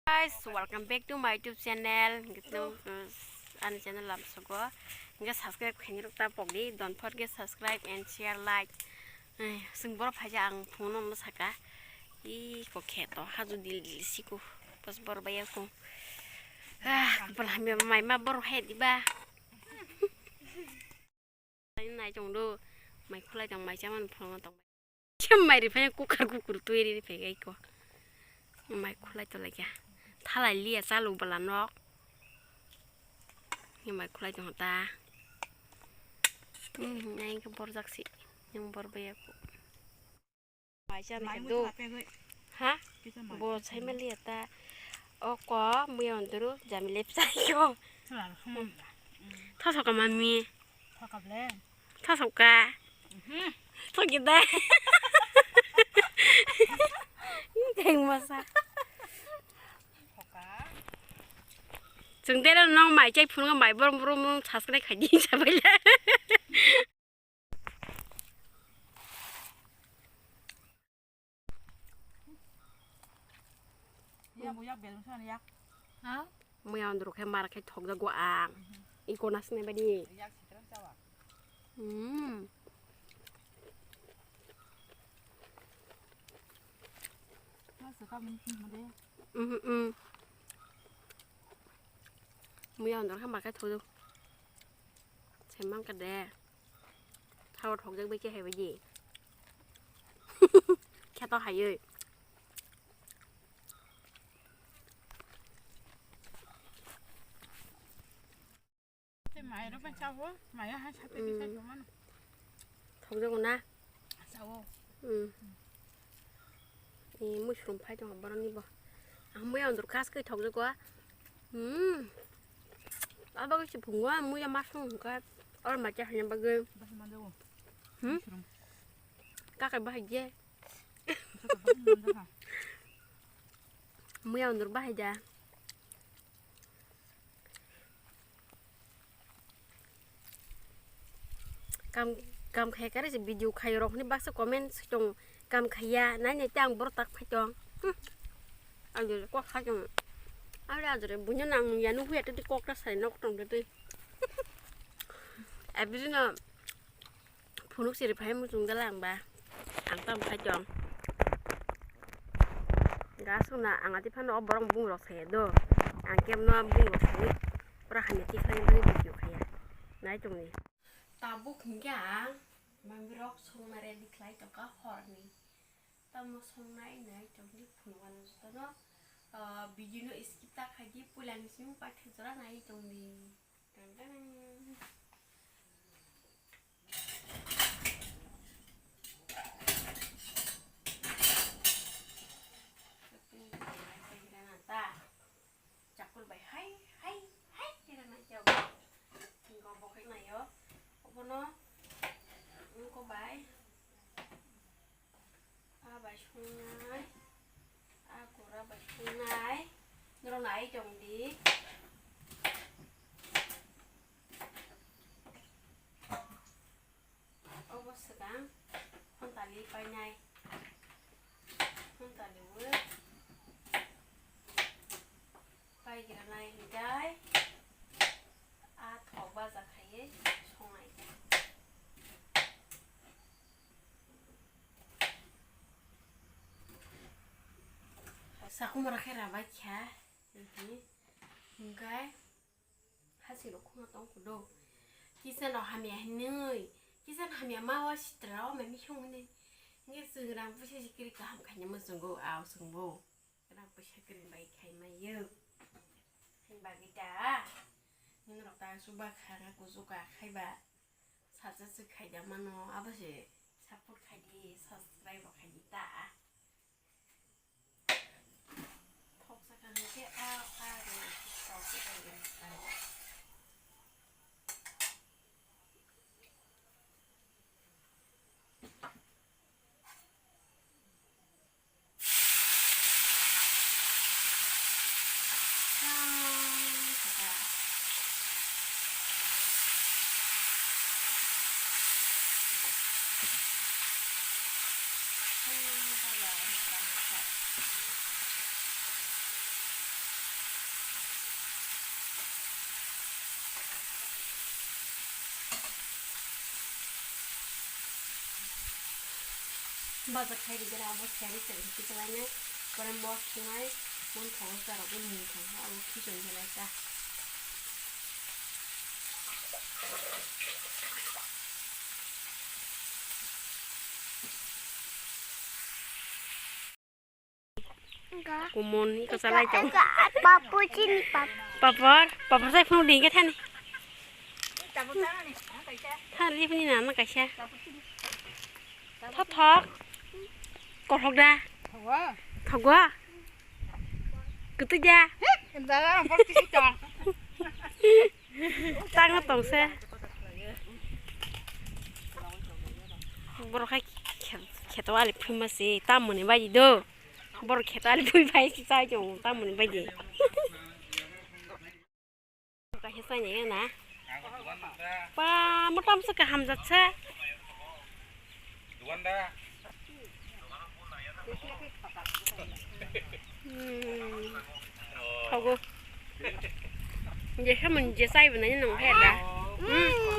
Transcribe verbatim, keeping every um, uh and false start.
Guys, welcome back to my YouTube channel. Ani channel lamsogo. Hingke subscribe khaini rok ta pokdi. Don't forget subscribe and share, like. Eh, sing boro phaija ang phone no saka. I ko kheto haju dil dil siko. Pas bor baya ko. Ah, bol hamya mai ma bor hai diba. Nai chong do. Mai khulai tong mai chaman phone tong. Mai ri phai kukur kukur tui ri phai gai ko. Mai khulai to lagya. Thalai liya chalu bala nok. Ni mai khulai tong ta. Hmm, nai ke bor jak si. Yang bor baya ko. Mai cha ni do. Ha? Bo sai ma liya ta. O ko muya onduru jami lep sai ko. Tha soka mami. Tha soka. Thoki da. Teng masa. Chwng dera nong mai chai phungo mai borom borom borom subscribe khai di sabai le. Muya ondro khe mar khe thokjago ang. Iko nasne badi. Hmm. Muya ondro khe mar khe thokjago. Semang kade. Thao thokjak bai khe hai bai di. Kheto hai oi. Mai rok bai chao, mai ha sa pe sa mano. Thokjago na? Chao. Hmm. Ni mushroom phai tong boroni bo. Ang muya ondor kas kai thok jago. Hmm. Abo ke phungo muya masung ka. Or ma cha hanya bagwi. Hmm? Ka kai bahai je. Muya ondor bahai ja. Kam, kam khai kare se video khai rok ni baksa comment se tong kam khaiya nai nai tang borok tak phai tong. Hmm. Ang jole kok khai tong. Ang le ajore bunya nang ya nu huya tadi kok ta sai nok tong tadi. Abiri no phunuk siri phai muchung dala ang ba. Ang tam khai tong. Ga sung na ang ati phano borok bung rok saya do. Ang kem no bung rok sai. Pura hamya tikhlai bagwi video khaya. Nai tongni. Tabuk hinkhe ang mamirok songna ready khlai tongkha horni. Tamo songnai nai tongni phunukgo jotono, ah, video no skip ta khaidi puilani simi paithak jora nai tongni. Tang tang. Chakul bai hai, hai, hai, khe rana khe bo. Tingko bo khe nayo. Obono, ungko bai. A bai sungnai. A kura bai sungnai. Norok nai tong di. Obo swkang hontali painai. Hontali o paigra nai hwnkhe a thok baja khaiwi songnai. Sakumara khe rabai kha hwnkhe. Hwnkhe. Hachirok khungno tong kudo. Kisa no hamya hinwi. Kisa no hamya ma o sitra o mami song hinwi. Nge chwng rang puisa si kiri kaham khaina muchungo ao chwngbo. Rang puisa kiri bai khai maiyo. Hini bagwi da. Nini rok ta chuba kha nga kuchuka khaiba. Sacha chwk khaida mano abo se support khaidi subscribe bo khaidi ta. Bazar khai rijak abo seri seri kisa lainai. Pore mok sungai, mon thogo sa rok mung thang abo khichung belai ta. Kumon iko salai tong. Papu chini pap. Papor, papor sai phung ding ke thani. Thani phuni nana kaisa. Thok thok. Kothok da. Thogo. Kutu da. Tango tongse. Borok hai khe-, kheto ali phui ma se tamoni bai di do. Borok kheto ali phui bai si chai tong tamoni bai di. Kaisa chai ni na. Pa motam se kaham jat se. Hmm. Thogo. Je khamon je chai bwnai nang khe da. Hmm.